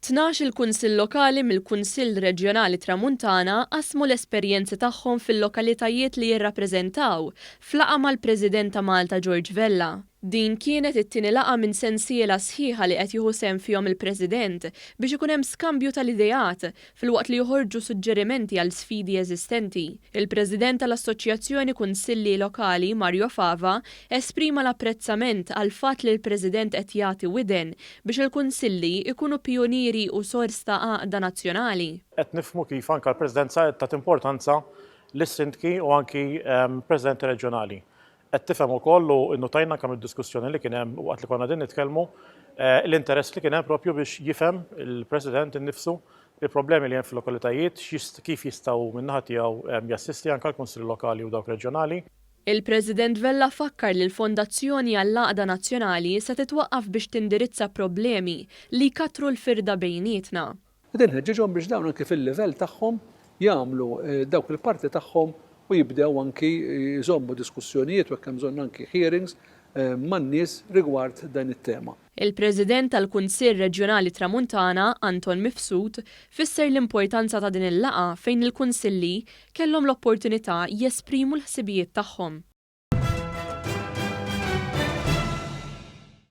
12-il Kunsill Lokali mill-Kunsill Reġjonali Tramuntana qasmu l-esperjenzi tagħhom fil-lokalitajiet li jirrappreżentaw f'laqgħa mal-President ta' Malta George Vella. Din kienet it-tieni laqgħa minn sensiela sħiħa li qed jieħu sehem fihom il-President biex ikun hemm skambju tal-ideat filwaqt li joħorġu suġġerimenti għal sfidi eżistenti. Il-President tal-Assoċjazzjoni Kunsilli Lokali, Mario Fava, esprima l-apprezzament għall-fatt li l-President qed jagħti widen biex il-Kunsilli jkunu pijunieri u sors ta' għaqda nazzjonali. Qed nifhmu kif anke l-Presidenza qed tagħti importanza lis-Sindki u anki Presidenti Reġjonali. Qed tifhem ukoll u nnutajna anke mid-diskussjoni li kien hemm waqt li konna qegħdin nitkellmu, l-interess li kien hemm propju biex jifhem il-President innifsu il-problemi li hemm fil-lokalitajiet, kif jista' hu min-naħa tiegħu jassisti anke l-Kunsilli Lokali u dawk Reġjonali. Il-President Vella fakkar li l-Fondazzjoni għall-Għaqda Nazzjonali se titwaqqaf biex tindirizza problemi li jkattru l-firda bejnietna. Qed inħeġġiġhom biex dawn anki fil-livell tagħhom jagħmlu dawk il-parti tagħhom u jibdew anki jżommu diskussjonijiet u jekk hemm bżonn anki hearings man-nies rigward dan it-tema. Il-President tal-Kunsill Reġjonali Tramuntana, Anton Mifsud, fisser l-importanza ta' din il-laqgħa fejn il-Kunsilli kellhom l-opportunità jesprimu l-ħsibijiet tagħhom.